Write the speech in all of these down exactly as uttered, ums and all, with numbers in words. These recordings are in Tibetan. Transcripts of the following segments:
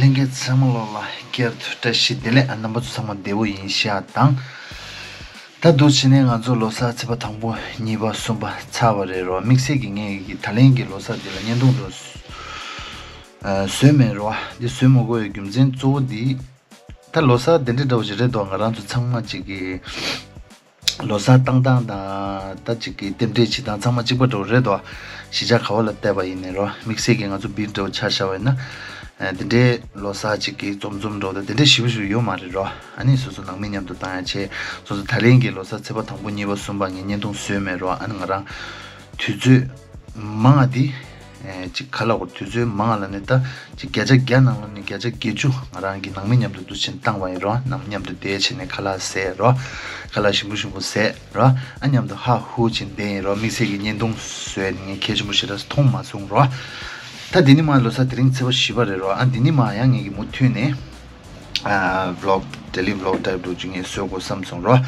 ལྷན་རྒྱས་ཚང་མ་ལོ་ལ་བསྐྱར་དུ་བཀྲ་ཤིས་བདེ་ལེགས། ཨ་རྣམ་པ་ཚོ་ཚང་མ་བདེ་པོ་ཡིན་ཤག་དང་། ད་འདུག་བྱས་ནས་ང་ཚོ་ལོ་གསར་ཚེས་པ་དང་པོ་གཉིས་པ་གསུམ་པ་ཚར་བ་རེད་རོ། དམིགས་བསལ་གྱི་ངས་ཀྱི་ད་ལན་གྱི་ལོ་གསར་འདི་ལ་བརྙན་ཐུང་འགྲོ་བཟོས་མེད་རོ། འདི་བཟོས་མ་དགོས་པའི་རྒྱུ་མཚན་གཙོ་བོ་འདི། ད་ལོ་གསར་འདི་འདྲ་འདྲ་བོ་ཞིག་རེད་དོ། ང་རང་ཚོ་ཚང་མ་ཅིག་གི་ལོ་གསར་བཏང་སྟངས་དང་ད་ཅིག་གི་རྟེན་འབྲེལ་བྱེད་སྟངས་ཚང་མ་གཅིག་པ་འདྲ་བོ་རེད་དོ། གཞིས་ཆགས་ག་བ་ལ་བལྟས་པ་ཡིན་ནའི་རོ། དམིགས་བསལ་གྱི་ང་ཚོ་བིར་འདྲ་བོ་ཆ་བཞག་པ་ཡིན་ན། ཨ་འདི་འདྲའི་ལོ་གསར་ཅིག་གི་འཛོམས་འཛོམས་འདྲ་བོ་དང་འདི་འདྲའི་ཞེ་པོ་ཞིག་ཡོད་མ་རེད་རོ། ཨ་ནི་སོ་སོ་ནང་མི་མཉམ་དུ་བཏང་ཡ་བྱས། སོ་སོ་ད་ལན་གྱི་ལོ་གསར་ཚེས་པ་དང་པོ་གཉིས་པ་གསུམ་པ་ངས་བརྙན་ཐུང་བཟོས་མེད་རོ། ཨ་ནི་ང་རང་དུས་ཚོད་མང་ང་འདི། ཨེ་ཅིག་ཁ་ལག་གོ་དུས་ཚོད་མང་ང་ལ་ནི་ད་ཅིག་བརྒྱ་ཆ་བརྒྱ་ནང་ལ་ནི་བརྒྱ་ཆ་བརྒྱད་ཅུ་ང་རང་གི་ནང་མི་མཉམ་དུ་འདུ་ཆེན་བཏང་བ་ཡིན་རོ། ནང་མཉམ་དུ་བསྡད་བྱས་ནས་ཁ་ལག་ཟས་རོ། ཁ་ལག་ཞིམ་པོ་ཞིམ་པོ་ཟས་རོ། ཨ་མཉམ་དུ་ཧ་ཧུ་བྱས་བསྡད་ཡིན་རོ། དམིགས་བསལ་གྱི་བརྙན་ཐུང་བཟོས་ནས་ངས་གལ་ཆེན་པོ་ཞེ་དྲག་མཐོང་མ་སོང་རོ། ད་འདི་ནི་མ་ལོ་གསར་དེ་རིང་ཚེས་པ་བཞི་པ་རེད་རོ། ཨ་འདི་ནི་མ་ཡང་ངས་ཀྱི་མུ་མཐུད་ནས་ཨ་vlog daily vlog type འདྲ་ཅིག་ངས་བཟོ་དགོས་བསམ་སོང་རོ།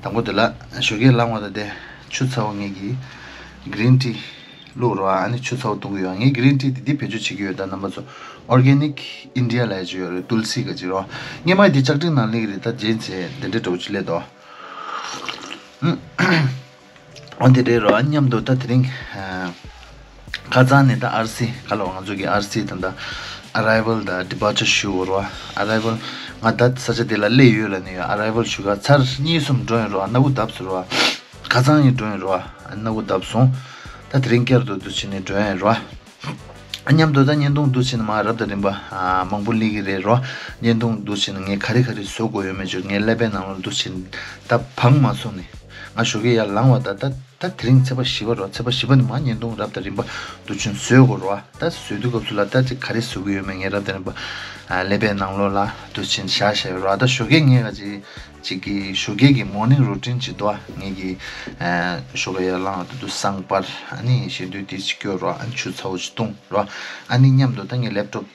དང་པོ་དེ་ལ་ཞོགས་ཀས་ལངས་པ་ད་དེ་ཆུ་ཚ་བོ་ངས་ཀྱི་green tea བླུགས་རོ། ཨ་ནི་ཆུ་ཚ་བོ་བཏུང་གི་ཡོད། ངས་green tea དེ་འདི་བེད་སྤྱོད་བྱེད་ཀྱི་ཡོད། ད་རྣམ་པ་ཚོ་Organic India ལབ་ཡ་ཅིག་ཡོད་རེད། ཏུལ་སི་ག་ཅིག་རོ། སྔས་མ་འདི་ལྕགས་ཀྲིན་ནང་སླེབས་ཀྱི་རེད། ད་རྗེས་ཚེ་འདི་འདྲ་འདྲ་བོ་ཅིག་སླེབས་དོ། འོ་འདི་རེད་རོ། ཨ་མཉམ་དུ་ད་དེ་རིང་ཨ་ཁ་སང་ནས་ད་ཨར་སི་ག་ལ་བ་ང་ཚོ་གི་ཨར་སི་དང་ད་arrival དང་departure ཞུ་དགོས་རོ། arrival ང་ད་ས་ཆ་དེ་ལ་སླེབས་ཡོད་ལབ་ནས་ཡོད། arrival ཞུ་ག་ཚར་གཉིས་གསུམ་འགྲོ་ཡིན་རོ། ཨ་སྣ་བུག་བརྡབས་སོང་རོ། ཁ་སང་ཡིན་འགྲོ་ཡིན་རོ། ཨ་སྣ་བུག་བརྡབས་སོང་། ད་དེ་རིང་བསྐྱར་དུ་འདུག་བྱས་ནས་འགྲོ་ཡིན་རོ། ཨ་མཉམ་དུ་ད་བརྙན་ཐུང་འདུག་བྱས་ནས་མ་རབ་དང་རིམ་པ་ཨ་མང་པོ་སླེབས་ཀྱི་རེད་རོ། བརྙན་ཐུང་འདུག་བྱས་ནས་ངས་ག་རེ་ག་རེ་བཟོ་དགོས་ཡོད་མེད་ཅིག་ངའི་ཀླད་པའི་ནང་ལ་འདུག་བྱས་ནས་ད་བང་མ་སོང་ནས་ང་ཞོགས་ཀས་ཡར་ལངས་པ་ད་ད། ད་དེ་རིང་ཚེས་པ་བཞི་པ་རོ། ཚེས་པ་བཞི་པ་ནི་མ་བརྙན་ཐུང་རབ་དང་རིམ་པ་འདུག་བྱས་ནས་བཟོ་དགོས་རོ། ད་བཟོ་དུས་སྐབས་སུ་ལ་ད་ཅིག་ག་རེ་བཟོ་གི་ཡོད་མེད་ངས་རབ་དང་རིམ་པ་ཨ་ཀླད་པའི་ནང་ལོགས་ལ་འདུག་བྱས་ནས་བཞག་བཞག་ཡོད་རོ། ད་ཞོགས་ཀས་ངས་ག་ཅིག་ཅིག་གི་ཞོགས་ཀས་ཀྱི་morning routine ཅིག་འདུག་ཨ། ངས་ཀྱི་ཨ་ཞོགས་ཀས་ཡར་ལངས་ད་དུ་སྲང་སྤར། ཨ་ནི་ཞལ་འདོན་དེ་ཅིག་སྐྱོར་རོ། ཨ་ནི་ཆུ་ཚ་བོ་ཅིག་བཏུང་རོ། ཨ་ནི་མཉམ་དུ་ད་ངས་laptop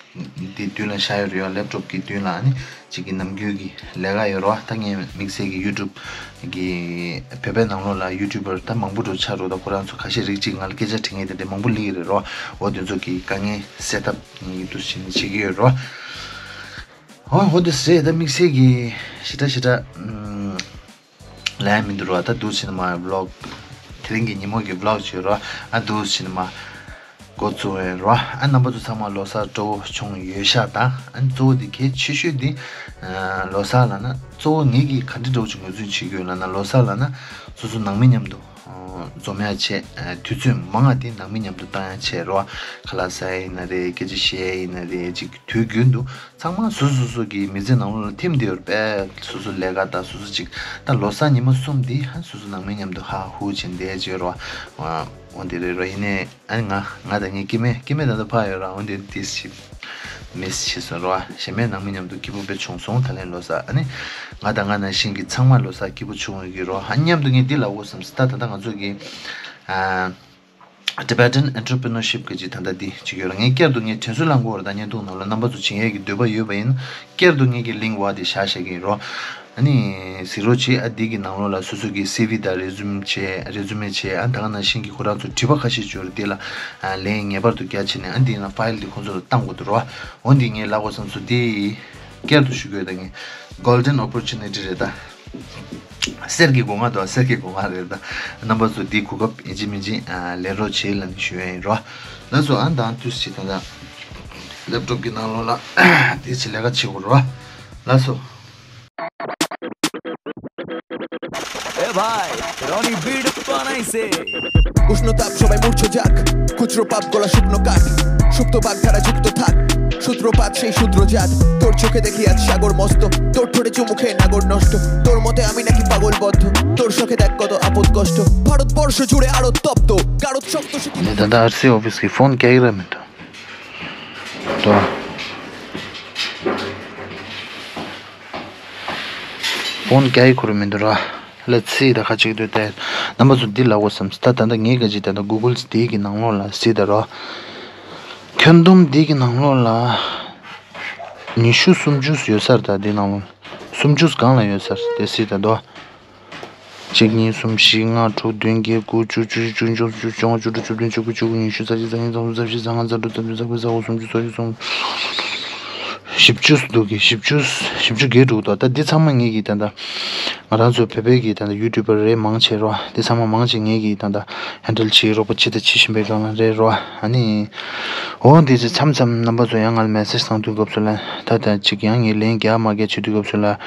འདི་མདུན་ལ་བཞག་ཡོད་རེད་ཡ། laptop གི་མདུན་ལ་ཨ་ནི་གཅིག་གི་ནམ་རྒྱུན་གྱི་ལས་ཀ་ཡོད་རེད་བ། ད་ངས་དམིགས་བསལ་གྱི་YouTube གི་བོད་པའི་ནང་ལོགས་ལ་YouTuber ད་མང་པོ་འགྲོ་ཆགས་རོ། ད་ཁོ་རང་ཚོ་ཁ་ཤས་རིགས་གཅིག་ང་ལ་སྐད་ཆ་དྲི་མཁན་དེ་འདྲ་མང་པོ་སླེབས་ཀྱི་རེད་རོ། འོ་དེ་ཚོ་གི་དཀའ་ངལ་སེལ་ཐབས་ངས་འདུག་བྱས་ནས་བྱེད་ཀྱི་ཡོད་རོ། འོ་འོ་དེ་ཟེར། ད་དམིགས་བསལ་གྱི་ཞེ་དྲག་ཞེ་དྲག་ཨམ། ལན་མི་འདུག་རོ། ད་འདུག་བྱས་ནས་མ་vlog དེ་རིང་གི་ཉིན་མོ་གི་vlog བྱོས་རོ། ཨ་འདུག་བྱས་ནས་མ་འགོ་བཙུགས་ཡོད་རོ། ཨ་རྣམ་པ་ཚོ་ཚང་མ་ལོ་གསར་སྤྲོ་བོ་བྱུང་ཡོད་ཤག་ད་ཨ་གཙོ་བོ་འདི་གལ་ཆེ་ཤོས་འདི་ཨ་ལོ་གསར་ལབ་ན་གཙོ་བོ་ངེད་ཀྱིས་ག་འདྲ་འདྲ་བོ་ཅིག་ངོས་འཛིན་བྱེད་ཀྱི་ཡོད་ལབ་ན། ལོ་གསར་ལབ་ན་སོ་སོ་ནང་མི་མཉམ་དུ་ཨ་འཛོམས་ཡ་བྱས། ཨ་དུས་ཚོད་མང་ང་དེ་ནང་མི་མཉམ་དུ་བཏང་ཡ་བྱས་རོ། ཁ་ལག་ཟ་ཡ་ཡིན་ན་རེད། སྐད་ཆ་བཤད་ཡ་ཡིན་ན་རེད། ཅིག་དུས་རྒྱུན་དུ་ཚང་མ་སོ་སོ་སོ་སོ་གི་མི་ཚེ་ནང་ལོགས་ལ་ཐིམ་བསྡད་ཡོད་རེད་པས། སོ་སོ་ལས་ཀ་དང་སོ་སོ་ཅིག་ད་ལོ་གསར་ཉི་མ་གསུམ་འདི་ཧ་སོ་སོ་ནང་མི་མཉམ་དུ་ཧ་ཧུ་བྱས་བསྡད་བྱས་རོ། འོ་འདི་རེད་རོ། ཡིན་ནའི་ཨ་ནི་ང་ང་དང་ངའི་སྐྱེ་དམན་སྐྱེ་དམན་ད་ལྟ་ཕར་ཡོད་ར། འོ་འདི་ཏིས་ཞིབ་མིས་བྱས་སོང་རོ། གཞན་པའི་ནང་མི་མཉམ་དུ་སྐྱིད་པོ་དཔེ་བྱུང་སོང་ད་ལན་ལོ་གསར། ཨ་ནི་ང་དང་ང་ནང་བཞིན་གྱི་ཚང་མ་ལོ་གསར་སྐྱིད་པོ་བྱུང་ཡོད་ཀྱི་རོ། ཨ་མཉམ་དུ་ངས་འདི་ལབ་དགོས་བསམ་སོང་། ད་ད་ལྟ་ང་ཚོ་གི་ཨ། Tibetan Entrepreneurship གི་ཅིག་ད་ལྟ་འདི་ཅིག་ཡོད་ལ། ངས་བསྐྱར་དུ་ངས་དྲན་གསོ་བསླང་དགོས་རེད། ད་བརྙན་ཐུང་ནང་ལ་རྣམ་པ་ཚོ་བྱེད་ཡས་ཀྱི་འདོད་པ་ཡོད་པ་ཡིན་ན་བསྐྱར་དུ་ངས་ཀྱི་link བ་དེ་བཞག་བཞག་གི་ཡིན་རོ། ཨ་ནི་གཟིགས་རོགས་བྱེད། ཨ་འདི་གི་ནང་ལོགས་ལ་སོ་སོ་གི་སི་ཝི་དང་resume བྱས་resume བྱས། ཨ་ད་ག་ནང་བཞིན་གྱི་ཁོ་རང་ཚོ་དྲི་བ་ཁ་ཤས་ཡོད་རེད། འདི་ལ་ལན་ངེས་པར་དུ་རྒྱག་བྱས་ནས་ཨ་འདི་ན་file འདི་ཁོ་ཚོ་ལ་བཏང་དགོས་འདུག་རོ། འོ་འདི་ངས་ལབ་དགོས་བསམ་སོང་། འདི་བསྐྱར་དུ་ཞུ་དགོས། ད་ངས་golden opportunity རེད་ད། གསེར་གྱི་སྒོ་ང་དང་གསེར་གྱི་སྒོ་ང་རེད་ད། རྣམ་པ་ཚོ་འདི་གོ་སྐབས་ཡིན་གཅིག་མིན་གཅིག་ལེན་རོགས་བྱེད་ལབ་ནས་ཞུ་ཡ་ཡིན་རོ། ལགས་སོ། ཨ་ནི་ད་དུས་ཅིག་ད་ལྟ་laptop གི་ནང་ལོགས་ལ་དེ་ཅིག་ལས་ཀ་བྱེད་དགོས་རོ། ལགས་སོ། ए भाई, Ronnie beat बनाई से। উষ্ণ তাপ সবাই মূর্ছ যাক, খুচরো পাপ গলা শুকনো কাঠ, সুপ্ত বাগধারা যুক্ত থাক, সূত্রপাত সেই শূদ্র জাত। তোর চোখে দেখি আজ সাগর মস্ত, তোর ঠোঁটে চুমু খেয়ে নাগর নষ্ট। তোর মতে আমি নাকি পাগল বদ্ধ, তোর শখে দেখ কত আপদ কষ্ট। ভারতবর্ষ জুড়ে আরো তপ্ত, গারদ শক্ত সে ད་ལྟ་ཨར་སི་ཨོ་ཕི་སི་གི་ཕོན་རྒྱག་གི་ར་མི་འདུག་དོ། ཕོན་རྒྱག་གི་ཁུར་མི་འདུག་ར། Let's see ད་ཁ་ཅིག་འདུག་སྟེ། རྣམ་པ་ཚོ་འདི་ལབ་དགོས་བསམ་སོང་། ད་ད་ལྟ་ངས་ག་ཅིག་ད་ལྟ་Google འདི་གི་ནང་ལོགས་ལ་གཟིགས་ད་རོ། ཁྱོན་བསྡོམས་འདི་གི་ནང་ལོགས་ལ་ཉི་ཤུ་སུམ་ཅུ་ཡོད་ས་རེད། ད་འདི་ནང་ལོགས་སུམ་ཅུ་སྒང་ལ་ཡོད་ས་རེད། དེ་གཟིགས་ད་དོ། གཅིག་གཉིས་གསུམ་བཞི་ལྔ་དྲུག་བདུན་བརྒྱད་དགུ་བཅུ་བཅུ་གཅིག་བཅུ་གཉིས་བཅུ་གསུམ་བཅུ་བཅུ་བཅུ་དགུ་ཉི་ཤུ་རྩ་གཅིག་རྩ་གཉིས་རྩ་གསུམ་རྩ་བཞི་རྩ་ལྔ་རྩ་དྲུག་རྩ་བདུན་རྩ་བརྒྱད་རྩ་ལྔ་རྩ་དྲུག་རྩ་བདུན་རྩ་དགུ་རྩ་གསུམ་རྩ་བཞི་རྩ་གསུམ། བཞི་བཅུ་འདུག་གི། བཞི་བཅུ། བཞི་བཅུ་བརྒལ་འགྲོ་འདུག་ད་འདི་ཚང་མ་ངེད་ཀྱིས་ད་ལྟ་ང་རང་ཚོ་བོད་པའི་གི་ད་ལྟ་ཡུ་ཊུབ་པར་རེད་མང་ཆེ་རོ། འདི་ཚང་མ་མང་ཆེ་ངེད་ཀྱིས་ད་ལྟ་ཧེན་ཌལ་བྱེད་རོགས་པ་བྱེད་དང་བྱེད་བཞིན་པའི་སྒང་ལ་རེད་རོ། ཨ་ནི། འོ་འདི་ཚོ་མཚམས་མཚམས་རྣམ་པ་ཚོ་ཡང་ང་ལ་མེ་སེ་ཇི་བཏང་དུས་སྐབས་སུ་ལ་ད་ད་ཅིག་ཡང་ངས་ལན་རྒྱག་མ་རྒྱག་བྱེད་དུས་སྐབས་སུ་ལ་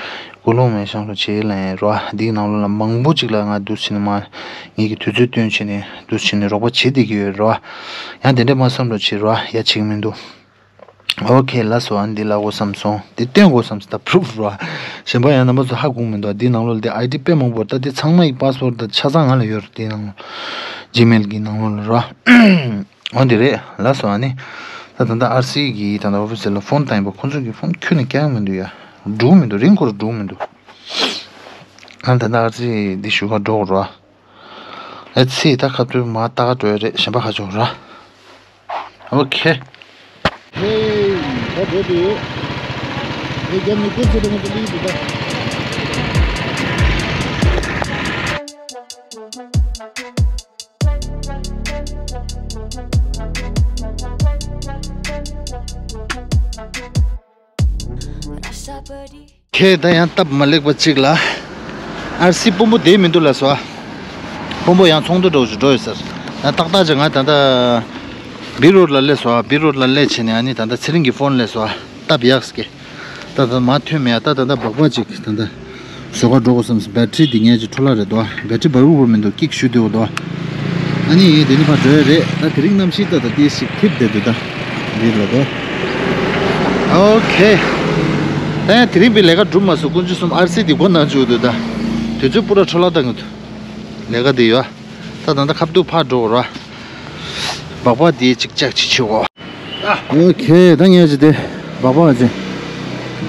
ཀུན་སློང་མེད་བྱང་རོགས་བྱེད་ལ་ཡིན་རོ། འདིའི་ནང་ལོགས་ལ་མང་པོ་ཅིག་ལ་ང་འདུག་བྱས་ནས་མ་ངེད་ཀྱི་དུས་ཚོད་བཏོན་བྱས་ནས་འདུག་བྱས་ནས་རོགས་པ་བྱེད་བསྡད་ཀྱི་ཡོད་རོ། ཡང་དེ་འདྲས་མ་བསམ་རོགས་བྱེད་རོ། ཡ་བྱེད་ཀྱི་མི་འདུག་ཨོ་ཁེ། ལགས་སོ། ཨ་ནི་འདི་ལབ་དགོས་བསམ་སོང་། འདི་སྟོན་དགོས་བསམ་སོང་། ད་པུ་རུབ་རོ། གཞན་པ་ཡང་རྣམ་པ་ཚོ་ཧ་གོ་མི་འདུག་འདི་ནང་ལོགས་ལ་འདི་ཨའི་ཌི་དཔེ་མང་པོ། ད་འདི་ཚང་མ་ཡི་པཱ་སི་ཝར་ཌི་ད་ཆ་ཚང་ང་ལ་ཡོད་རེད། འདི་ནང་ལོགས་ཇི་མེལ་གི་ནང་ལོགས་ལ་རོ། འོ་འདི་རེད། ལགས་སོ། ཨ་ནི་ད་ད་ལྟ་ཨར་སི་གི་ད་ལྟ་ཨོ་ཕི་སི་ལ་ཕོན་བཏང་ཡིན་པ། ཁོང་ཚོ་གི་ཕོན་ཁྱོན་ནས་རྒྱག་མི་འདུག་ཡ། འགྲོ་མི་འདུག་རིང་པོར་འགྲོ་མི་འདུག་ཨ་ནི་ད་ལྟ་ཨར་སི་འདི་ཞུ་ག་འགྲོ་རོ། ཨེ་ཚེ་ད་ཁ་ཐུག་མ་ལྟ་ག་འགྲོ་ཡ་རེད། གཞན་པ་ཁ་ཕྱོགས་ར། ཨོ་ཁེ། ཧེ། ད་འགྲོ་དུས། ཨེ་རྒྱབ་ནས་ཀུན་ཚེ་དང་ང་ཚོ་ལི་འདི་ད། ཁྱེད་ད་ཡང་སྟབས་མ་ལེགས་པ་གཅིག་ལ། ཨར་སི་དཔོན་པོ་བསྡད་མི་འདུག་ལ་སོ། དཔོན་པོ་ཡང་ཚོགས་འདུ་འགྲོ་འགྲོ་ཡོད་ཟེར། ཡང་ཏག་ཏག་ཅིག་ང་ད་ལྟ་བི་རོཌ་ལ་སླེབས་སོ། བི་རོཌ་ལ་སླེབས་བྱས་ནས་ཨ་ནི་ད་ལྟ་ཚེ་རིང་གི་ཕོན་སླེབས་སོ། སྟབས་ཡག་སྐད། ད་ད་མ་ཐོན་མེད་ཡ། ད་ད་ད་སྦག་སྦག་ཅིག་ད་ད། བཟོ་ག་འགྲོ་དགོས་བསམ་སོང་། བེ་ཊི་རི་འདི་ངས་ཅིག་འཕྲོ་བརླག་རེད་དོ། བེ་ཊི་རི་འབར་འབར་མི་འདུག་ཀིག་ཞུ་བདེ་བོ་དོ། ཨ་ནི་དེ་ནི་ཕར་འགྲོ་ཡ་རེད། ད་དེ་རིང་གནམ་གཤིས་ད་ད་ཏིས་ཤིག་འཐིབས་བསྡད་འདུག་ད་འདི་ལ་དོ། ཨོ་ཁེ། ད་ཡང་དེ་རིང་པའི་ལས་ཀ་འགྲུབ་མ་སོང་། དཀོན་མཆོག་གསུམ་ཨར་སི་འདི་སྒོ་ནང་བཅུག་འདུག་ད་དུས་ཚོད་པུ་ར་འཕྲོ་བརླག་བཏང་གི་འདུག་ལས་ཀ་འདི་ཡོད། ད་ད་ད་ཁ་ཐུག་ཕར་འགྲོ་ར། སྦག་སྦག་འདི་ཅིག་ཅག་ཅིག་བྱེད་འོ། ཨོ་ཁེ། ད་ངས་ཅི་དེ་སྦག་སྦག་ཅི།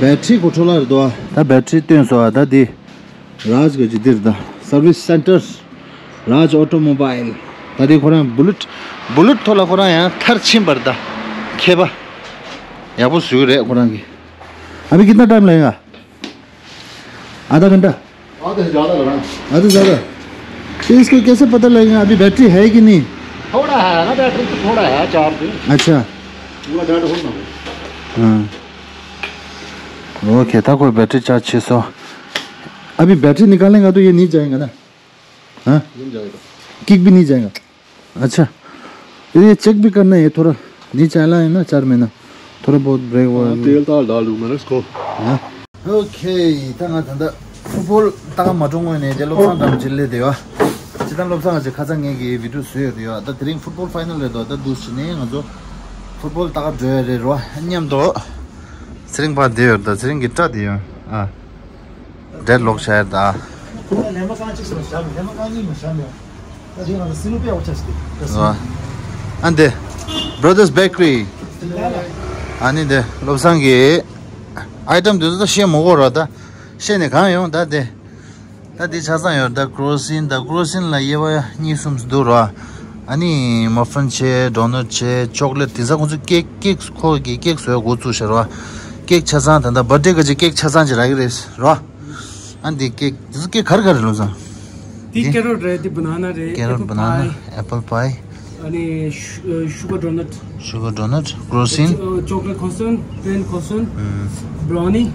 བེ་ཊི་རི་གོ་འཕྲོ་བརླག་རེད་དོ། ད་བེ་ཊི་རི་བཏོན་སོང་། ད་འདི་རཱཇ་གི་ཅི་འདིར་ད་སར་བིས་སེན་ཊར་རཱཇ་ཨོ་ཊོ་མོ་བཱའིལ། ད་འདི་ཁོ་རང་བུ་ལེཊ་བུ་ལེཊ་ཐོག་ལ་ཁོ་རང་ཡང་མཐར་ཕྱིན་པར་ད་མཁས་པ་ཡག་པོ་བཟོས་རེད་ཁོ་རང་གི། अभी कितना टाइम लगेगा? आधा घंटा। आधा से ज्यादा लगा। आधा से ज्यादा। तो इसको कैसे पता लगेगा अभी बैटरी है कि नहीं? थोड़ा है ना, बैटरी तो थोड़ा है, चार्ज। अच्छा। पूरा डेढ़ वोल्ट ना हो। हाँ। ओके, था कोई बैटरी चार्ज छः सौ। अभी बैटरी निकालेगा तो ये नहीं जाएगा ना? हाँ? नहीं जाएगा। किक भी नहीं जाएगा। अच्छा, ये चेक भी करना है थोड़ा। नहीं चला है ना चार महीना, थोड़ा बहुत ब्रेक हुआ है। तेल तो डाल दूंगा ना इसको। हाँ। ओके, ད་ང་ད་ལྟ་ཕུཊ་བོལ་ལྟ་ག་མ་འགྲོ་སྔོན་ནས་དེ་བློ་བཟང་དང་ཅི་ལས་དེ་ཡོད། ཅི་ད་བློ་བཟང་ཅི་ཁ་སང་ངེད་ཀྱི་བི་ཌིའོ་བཟོས་ཡོད་དེ་ཡོད། ད་དེ་རིང་ཕུཊ་བོལ་ཕའི་ནལ་རེད་དོ། ད་འདུག་ཕྱིན་ནས་ང་ཚོ་ཕུཊ་བོལ་ལྟ་ག་འགྲོ་ཡ་རེད་རོ། མཉམ་དུ་ཚེ་རིང་ཕར་བསྡད་ཡོད། ད་ཚེ་རིང་གི་སྐྲ་དེ་ཡོད་ཨ། འདྲེ་ལོག་བྱས་ད། ལེ་མ་རྐང་གཅིག་སོང་བཞག་ལེ་མ་རྐང་གཉིས་མ་བཞག་ལེ། ད་དེ་ང་ཚོ་སི་ལུ་པའི་འོ་ཆ་ཞིག་དེ། ཨ་འདི། Brothers Bakery། ཨ་ནི་འདི་བློ་བཟང་གི་ཨའི་ཊམ་དེ་ཚོ་ད་བཤད་མ་དགོས་ར། ད་བཤད་ནས་གང་ཡོང་ད་དེ། ད་དེ་ཆ་ཚང་ཡོད། ད་ཀྲོ་སིན། ད་ཀྲོ་སིན་ལ་དབྱེ་བ་གཉིས་གསུམ་འདུག་ར། ཨ་ནི་མ་ཕིན་བྱས། ཌོ་ནཊ་བྱས། ཅོག་ལེཊ། དེང་སང་ཁོང་ཚོས་ཀེག་ཀེག་ཁོ་གི་ཀེག་བཟོ་ཡ་འགོ་བཙུགས་ཤག་ར། ཀེག་ཆ་ཚང་ད་ལྟ་བར་ཌེ་ག་ཅིག་ཀེག་ཆ་ཚང་ཅིག་རག་གི་རེད་ར། ཨ་འདི་ཀེག་དེ་ཚོ་ཀེག་ག་རེ་ག་རེ་ལོ་ཚང་། འདི་ཀེ་རོཊ་རེད། འདི་བྷ་ན་ན་རེད། ཀེ་རོཊ། ཨེ་པལ་བྷ་ན་ན། པའི། ཨེ་པལ་པའི། ཨ་ནི་ཤུ་ཤུ་གར་ཌོ་ནཊ། ཤུ་གར་ཌོ་ནཊ། ཀྲོ་སིན། ཅོ་ཅོག་ལེཊ་ཁོ་སོན། པེན་ཁོ་སོན། ཨུམ། བྷ་རའོ་ནི།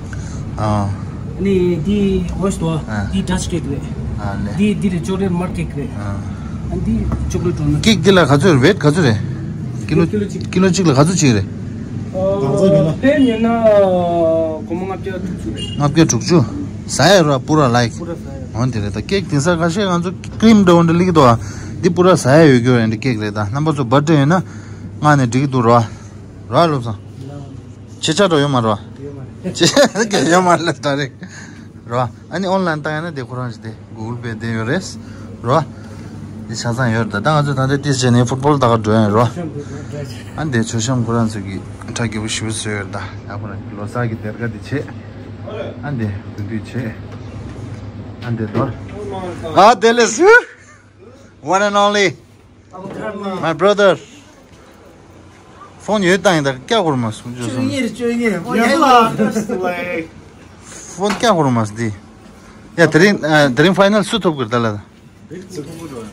ཨ། ཨ་ནི་འདི་འོ་ཞིག་འདུག་ཨ། འདི་ཌཆ་ཀེག་རེད། ཨ་ལེ། འདི་འདི་རེད། ཅོག་ལེཊ་མར་ཀེག་རེད། ཨ། ཨ་འདི་ཅོག་ལེཊ་ཌོ་ནཊ། ཀེག་འདི་ལ་ག་ཚོད་རེད། ཝེཊ་ག་ཚོད་རེད། ཀི་ལོ་ཀི་ལོ་གཅིག་ཀི་ལོ་གཅིག་ལ་ག་ཚོད་ཅིག་རེད། ཨ། པེན་ཉོས་ན་སྒོར་མོ་ལྔ་བརྒྱ་དྲུག་ཅུ་རེད། ལྔ་བརྒྱ་དྲུག་ཅུ། ཟ་ཡ་ར་པུ་ར་ལའིཀ། པུ་ར་ཟ་ཡ། འོ་འདི་རེད། ད་ཀེག་དེང་སང་ཁ་ཤས་ང་ཚོ་ཀི་རིམ་འདྲ་བོ་འདྲ་སླེབས་ཀྱི་འདུག་ཨ། འདི་པུ་ར་ཟ་ཡ་ཡོད་རྒྱུ་རེད། འདི་ཀེག་རེད། ད་རྣམ་པ་ཚོ་བར་ཌེ་ཡོད་ན་མངགས་ནས་འགྲིག་གི་འདུག་ར། ར་བློ་བཟང་། ཁྱེད་ཅག་འགྲོ་ཡོད་མ་རེད་བ། ཡོད་མ་རེད། ཁྱེད་ཅག་ཡོད་མ་རེད་ད་རེད། རེད་བ། ཨ་ནི་ཨོན་ལན་བཏང་ཡ་ན་དེ་ཁོ་རང་ཞིག་དེ་གུ་གལ་པེ་དེ་ཡོད་རེད། རེད་བ། དེ་ཆ་ཚང་ཡོད་རེད་ད། ད་ང་ཚོ་ད་ལྟ་ཏིས་བྱས་ནས་ཕུཊ་བོལ་ལྟ་ག་འགྲོ་ཡ་ཡིན། རེད་བ། ཨ་ནི་དེ་མཆོད་བཤམས་ཁོ་རང་ཚོ་གི་གྲ་རྒྱས་པོ་ཞེ་པོ་བཟོས་ཡོད་རེད་ད། ཡ་ཁོ་རང་གི་ལོ་གསར་གི་སྡེར་ཁ་དེ་བྱས། ཨ་ནི་དེ་དེ་དུས་བྱས། ཨ་ནི་དེ་དོར། ཨ་དེ་ལས། One and only. My brother. ཕོན་ཡོད་བཏང་ཡིན་ད་སྐྱག་ཁོར་མ་སུ་ཅོ་སོང་། བཅོ་ཉེར་བཅོ་ཉེར་ཕོན་ཡོད་ལ། ཕོན་སྐྱག་ཁོར་མ་སུ་དེ། ཡ་དེ་རིང་དེ་རིང་ཕའི་ནལ་སུ་ཐོབ་གི་རེད་ད་ལ།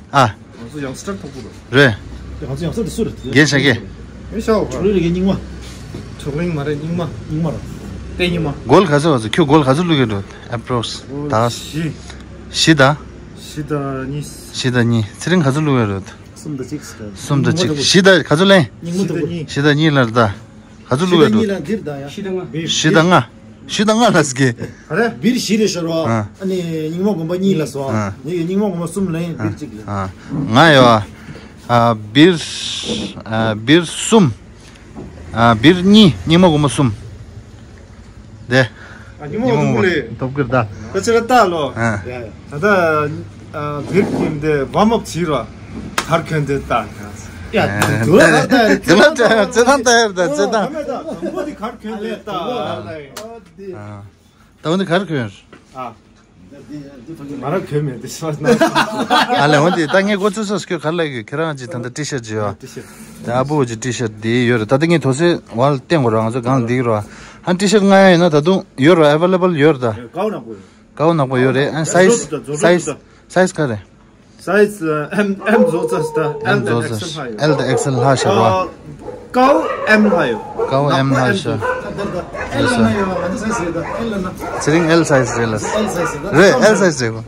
ཨ། ང་ཚོ་ཡང་སི་ཊར་ཐོབ་གི་རེད། རེད། ང་ཚོ་ཡང་སི་ཊར་དེ་སུ་རེད། རྒན་ཤ་རྒན། ཨེ་ཤ་བ། ཕྲུག་ལུས་རེ་རྒན་རྙིང་མ། ཕྲུག་གླིང་མ་རེད་རྙིང་མ་རྙིང་མ་རེད། དེ་ཉི་མ། གོལ་ག་ཚོད་ག་ཚོད། ཁྱོད་གོལ་ག་ཚོད་བླུགས་ཡོད་རེད། ཨེ་པྲོག་སི། ད། བཞི། བཞི་དང་། བཞི་དང་གཉིས། བཞི་དང་གཉིས། ཚེ་རིང་ག་ཚོད་བླུགས་ཡོད་རེད། གསུམ་དང་གཅིག་ཟེར། གསུམ་དང་གཅིག། བཞི་དང་ག་ཚོད་ལེན། ཉིན་མོ་དང་པོ། བཞི་དང་གཉིས་ལ་རེད་ད། ག་ཚོད་བླུགས་ཡོད་རེད། བཞི་དང་གཉིས་ལ་འདིར་ད་ཡ། བཞི་དང་ལྔ། བཞི་དང་ལྔ། བཞི་དང་ལྔ་ལ་ཟེར་གི། ཨ་རེ། སྦིར་བཞི་རེད་ཤར་བ། ཨ། ཨ་ནི་རྙིང་མ་དགོན་པ་གཉིས་ལ་སོ། ཨ། ངས་རྙིང་མ་དགོན་པ་གསུམ་ལེན། སྦིར་གཅིག་ལེན། ཨ། ང་ཡོད། ཨ། སྦིར། ཨ། སྦིར་གསུམ། ཨ། སྦིར་གཉིས། རྙིང་མ་དགོན་པ་གསུམ། དེ། ཨ། རྙིང་མ་དགོན་པ་གསུམ་ལེན། ཐོབ་གི་རེད་ད། ད་ཅི་ར་ལྟ་ལོ། ཨ། ད་ལྟ། ཨ། སྦིར་གྱིན་དེ་ཝརམ་ཨབ་བྱེད་རོགས། གར་གོན་དེ་ལྟ། ཡ། ཨ། དུ་ལ་ལྟ། ཙེ་ཐང་ལྟ་ཡ། ཙེ་ཐང་ལྟ་ཡ་རེད་ད། ཙེ་ཐང་། དང་པོ་དེ་གར་གོན་དེ་ལྟ། ཨ། ད་འོ་འདི་གར་གོན། ཨ། མ་ར་གོན་མེད་དེ་སོ་ན། ཨ་ལེ། འོ་འདི་ད་ངས་གོ་ཚོད་སོ་སྐྱོ་གར་ལ་གི་ཁྱེད་རང་གི་ད་ལྟ་ཊི་ཤར་ཊི་ཡོད། ཊི་ཤར་ཊི། ད་ཨ་བུ་གི་ཊི་ཤར་ཊི་འདི་ཡོད་རེད། ད་ལྟ་ངས་དོ་སེ་ཝལ་བསྟན་དགོས་ར། ང་ཚོ་གང་འདི་ར། ཨ། ཊི་ཤར་ཊི་ལྔ་ཡ་ཡིན་ན་ད་དུང་ཡོད་ར། ཨེ་ཝེ་ལེ་བལ་ཡོད་ར་ད། ཀའོ་ནག་པོ་ཡོད། ཀའོ་ནག་པོ་ཡོད་རེད། ཨ། སའི་ཛི། སའི་ཛི། སའི་ཛི་ག་རེད། སའི་ཛི་ཨེམ། ཨེམ་རྫོགས་ཚར་ད། ཨེལ་དང་ཨེག་སེལ་ལྷག་ཡོད། ཨེལ་དང་ཨེག་སེལ་ལྷག་ཤར་བ། ཀའོ་ཨེམ་ལྷག་ཡོད། ཀའོ་ཨེམ་ལྷག་ཤར། ཚེ་རིང་ཨེལ་སའི་ཛི་རེད་ལ། རེད། ཨེལ་སའི་ཛི་རེད།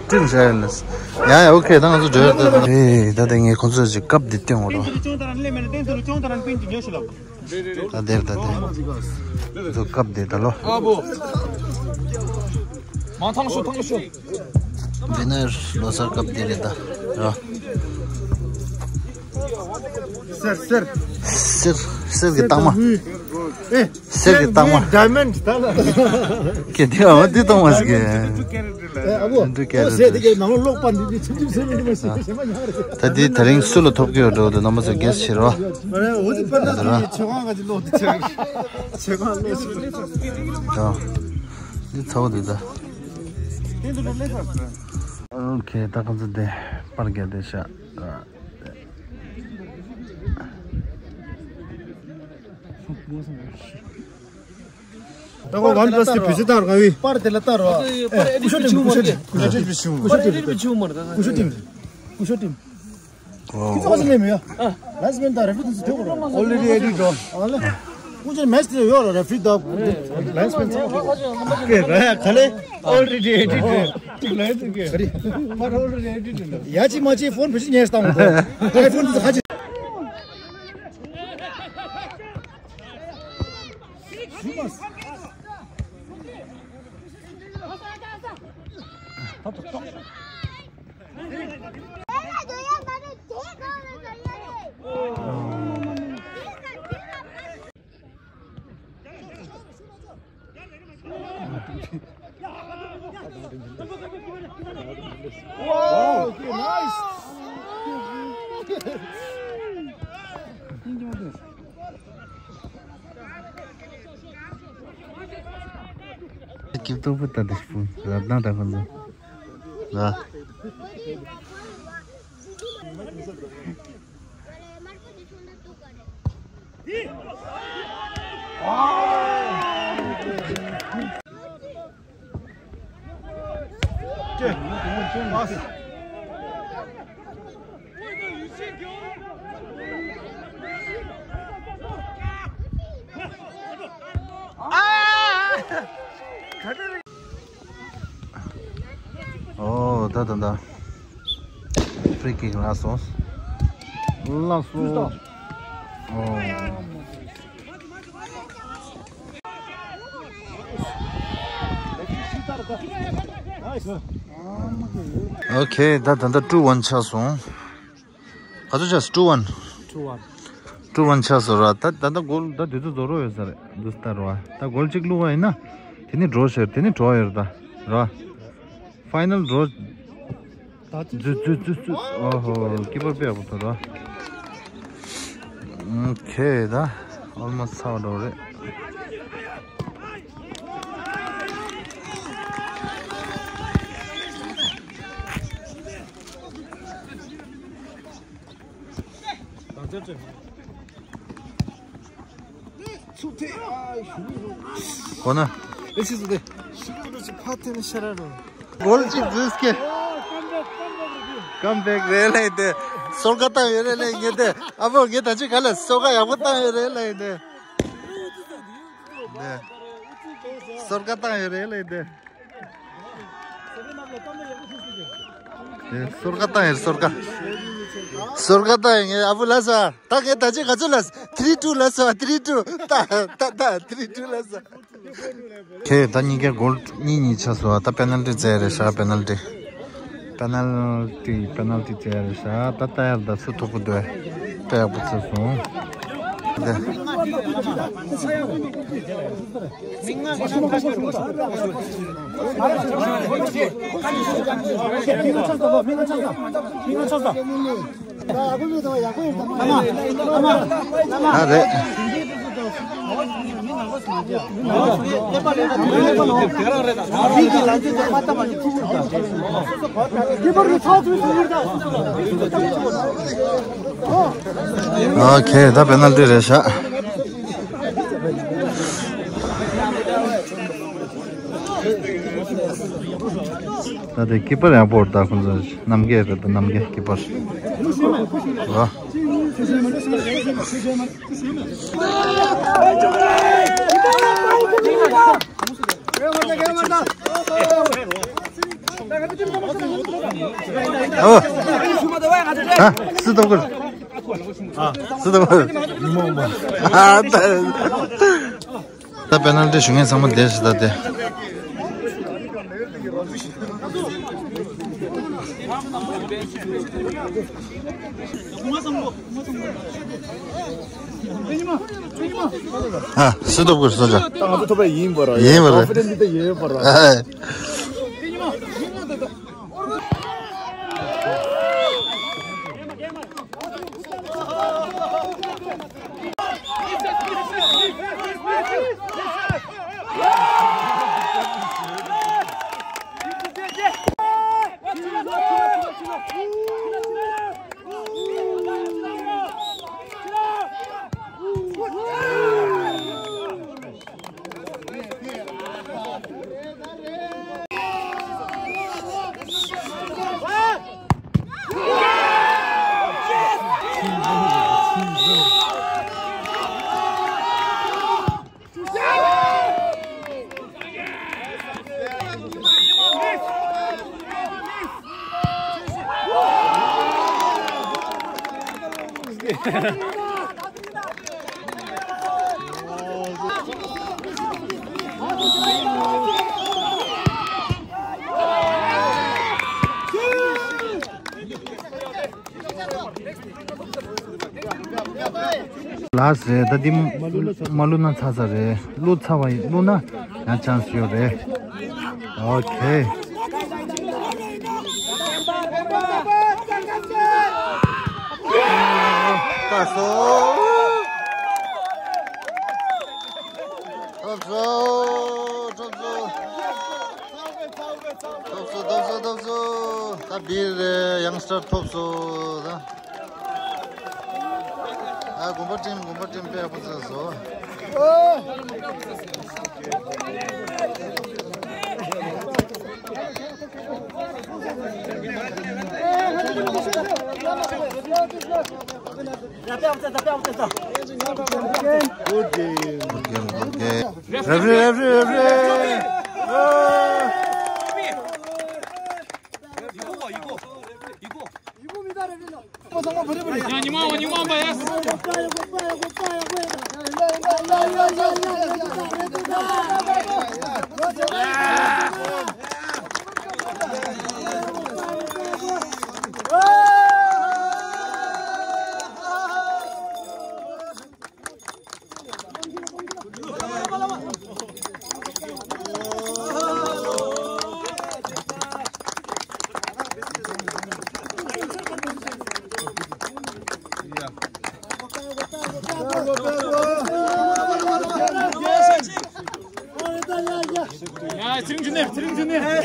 ཀྲིན་ཤར་ལ། ཡ་ཡ། ཨོ་ཁེ། ད་ང་ཚོ་འགྲོ་ཡ། ད་ད་ངས་ཁོང་ཚོ་ཞིག་ཀབ་འདི་སྟོན་འོ་རོ། ད་དེར་ད་དེར། ཚོ་སྐབས་དེ་ད་ལོ། ཨ་བོ། མ་ཐང་ཤོ་ཐང་ཤོ། འདི་ནས་ལོ་གསར་སྐབས་དེ་རེད་ད། ར། གསེར་གསེར། གསེར། གསེར་གྱི་རྟགས་མ། ཨེ། གསེར་གྱི་རྟགས་མ། ཌའི་མོན་ཌི་ད་ལ། ཀེ་དེ་ཨ་མ་དེ་གཏོང་མ་ཟིག་གེ། ཨེ་ཨ་བོ། འདི་ཀེ་ཨོ་ཟེར་དེ་གའི་ནང་ལོགས་པ་འདི་འདི་ཆུ་ཆུ་ཟེར་མི་འདི་མ་ཟེར་ཟེར་མ་ཉག་རེད། ད་འདི་དེ་རིང་སུ་ལ་ཐོབ་ཀྱི་ཡོད་འགྲོ་འདི་རྣམ་པ་ཚོ་གེ་སི་བྱེད་རོགས། ཨ་རེ་འོ་དེ་པར་ན་དེ་ཆོས་ཁང་ག་ཅི་ལོག་དེ་ཆོས་ཁང་ལོག་ཞིག་ལེགས་ས་ཟེར། ད་འདི་ཚ་བོ་འདི་ད། དེ་འདི་ལོག་ལེགས་ས་ཟེར། ཨོ་ཁེ། ད་ཁོང་ཚོ་དེ་པར་རྒྱག་དེ་ཤ། ད་ཁོ་ཝན་པ་ལ་སི་དེ་བེད་སྤྱོད་བཏང་རོགས་ཨི། པར་དེ་ལ་བལྟ་རོགས། ཨེ་ཀུ་ཤོ་ཊིམ། ཀུ་ཤོ་ཊིམ། ཀུ་ཤོ་ཊིམ། ཀུ་ཤོ་ཊིམ། ཀུ་ཤོ་ཊིམ། ཁྱི་ཚོགས་ལེན་མི་ཡོད། ལའིན་སི་མེན་དང་རེ་ཕི་རི་དེ་ཐོག་རོགས། Already added རོགས། ཨ་ལེ། ཀུ་ཤོ་ཊིམ་མེ་ཆི་དེ་ཡོད་རོགས། རེ་ཕི་རི་དང་ལའིན་སི་མེན་ཚང་མ། ཀེ་ར་ཡ་ག་ལེ། Already added རེད། ལའིན་སི་མེན་ཀེ་རེ། པར་already added རེད། ཡ་ཅི་མ་ཅི་ཕོན་བེད་སྤྱོད་ཉན་སྟངས་དང་། ཨའི་ཕོན་དེ་ཚོ་ཧ་ཅི། Wow, okay, nice. ཀིབ་ཏོག་པོ་ད་འདི་སྤུན་རབ་དང་ད་ཁོ་ཚོ་ལ། ཨོ། ད་ད་ད། ཕི་རི་ཀིག་ལགས་སོ། ལགས་སོ། ཨོ། ཨོ་ཁེ། ད་ད་ད་ཊུ་ཝན་ཆགས་སོང་། ག་ཚོད་ཆགས་སོང་། ཊུ་ཝན། ཊུ་ཝན། ཊུ་ཝན་ཆགས་སོང་ར། ད་ད་ད་གོལ་ད་དུས་ཚོད་རྫོགས་རོགས་ཡོད་ས་རེད་འདུག་ལྟ་རོགས། ད་གོལ་གཅིག་བླུགས་པ་ཡིན་ན། དེ་ནི་འགྲོ་ཤེར། དེ་ནི་འགྲོ་ཡོད་རེད་ད་ར། ཕའི་ནལ་འགྲོ། ཛུ་ཛུ་ཛུ་ཛུ། ཨོ་ཧོ། ཀི་པར་དཔེ་ཡག་པོ་ཐོབ་ར། ཨོ་ཁེ། ད་ཨོལ་མོ་སི་ཚར་འགྲོ་རེད། གོ་ན། གོལ་གཅིག་འཛུལ་སྐད། ཀམ་བེག་རེད་ལེ་དེ། སོར་ཀ་བཏང་ཡོད་རེད་ལས་ངེས་ཏེ། ཨ་ཕོ་ངེས་ད་ཅི་ག་ལ་སོར་ཀ་ཡག་པོ་བཏང་ཡོད་རེད་ལས་ཡིན་ཏེ། ནས། སོར་ཀ་བཏང་ཡོད་རེད་ལས་ཡིན་ཏེ། ནས་སོར་ཀ་བཏང་ཡོད་སོར་ཀ། སོར་ཀ་བཏང་ཡོད་ངས་ཨ་ཕོ་ལ་ས། ད་ངས་ད་ཅི་ག་ཚོད་ལ་ས། ཐི་རི་ཊུ་ལ་ས་ཐི་རི་ཊུ། ད་ད་ད་ཐི་རི་ཊུ་ལ་ས། ཁེ་ད་གཉིས་ཀའི་གོལ་གཉིས་གཉིས་ཆགས་སོང་། ད་པེ་ནལ་ཊི་རྩེ་རེད་ཤག་པེ་ནལ་ཊི། པེ་ནལ་ཊི་པེ་ནལ་ཊི་རྩེ་རེད་ཤག་ད་ལྟ་ཡར་ད་སུ་ཐོག་གི་འདུག་ད་ཡག་པོ་ཚར་སོང་། ད་ཨ་རེད། ཨོ་ཁེ། ད་པེ་ནལ་ཊི་རེད་ཤག་ད་དེ་ཀི་པར་ཡག་པོ་རེད། ད་ཁོང་ཚོ་རྣམ་རྒྱལ་རེད། ད་རྣམ་རྒྱལ་ཀི་པར། ཨོ། ཨོ། ཧ། སུ་ཐོབ་གི། སུ་ཐོབ་གི། ཨ། ད། ད་པེ་ནལ་ཊི་ཞུ་མཁན་ཚང་མ་བསྡད་ཤག་ད་དེ། ཨ། སུ་ཐོབ་གི་སོ་ཇ། ད་ང་ཚོ་ཐོབ་པ་ཡིན་པ་ར། ཡིན་པ་ར། ཀོན་ཕི་ཌེན་ཊི་འདི་ད་ཡོད་པ་ར། ཨ། ལགས་རེད། ད་འདི་མ་བླུགས་ན་ཚར་ཚར་རེད། བླུགས་ཚར་བ་ཡིན། བླུགས་ན་ཡང་ཆན་སི་ཡོད་རེད། ཨོ་ཁེ། ལྟ་སོང་། ཐོབ་སོང་། ཐོབ་སོང་། ཐོབ་སོང་། ཐོབ་སོང་། ཐོབ་སོང་། ད་བིར་ཡང་སི་ཊར་ཐོབ་སོང་ད། ཨ། དགོན་པ་ཊིམ། དགོན་པ་ཊིམ་དཔེ་ཡག་པོ་བྱས་སོང་། Good game, good game. Referee, referee, referee. ཡ། ཚེ་རིང་ཇུ་ནེར། ཚེ་རིང་ཇུ་ནེར། ཡ།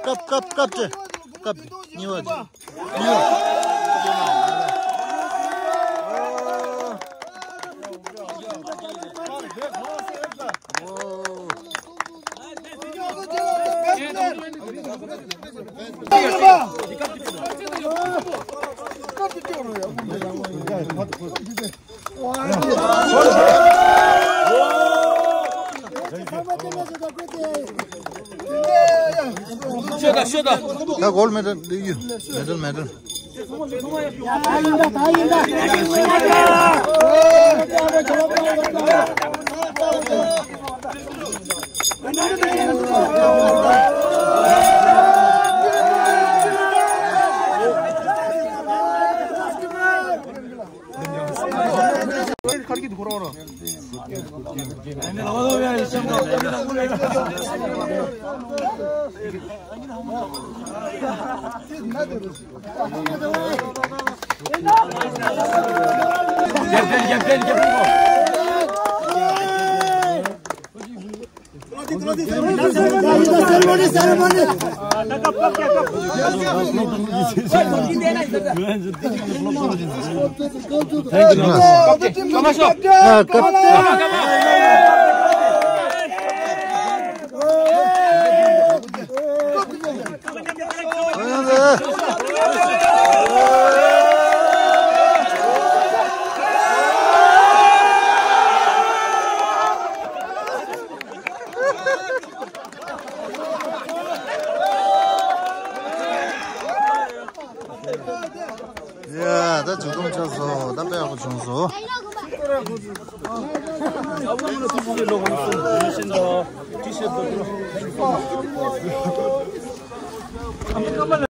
སྐབས་སྐབས་སྐབས་ཏེ། སྐབས་གཉིས་པ་དེ། གཉིས་པ། ཤོད་དང་ཤོད་དང་། ད་གོལ་མེ་ཌལ་འདི་ཡོད། མེ་ཌལ་མེ་ཌལ། ཡ། ད་མཇུག་སྡོམ་ཆགས་སོང་། ད་དཔེ་ཡག་པོ་བྱུང་སོང་།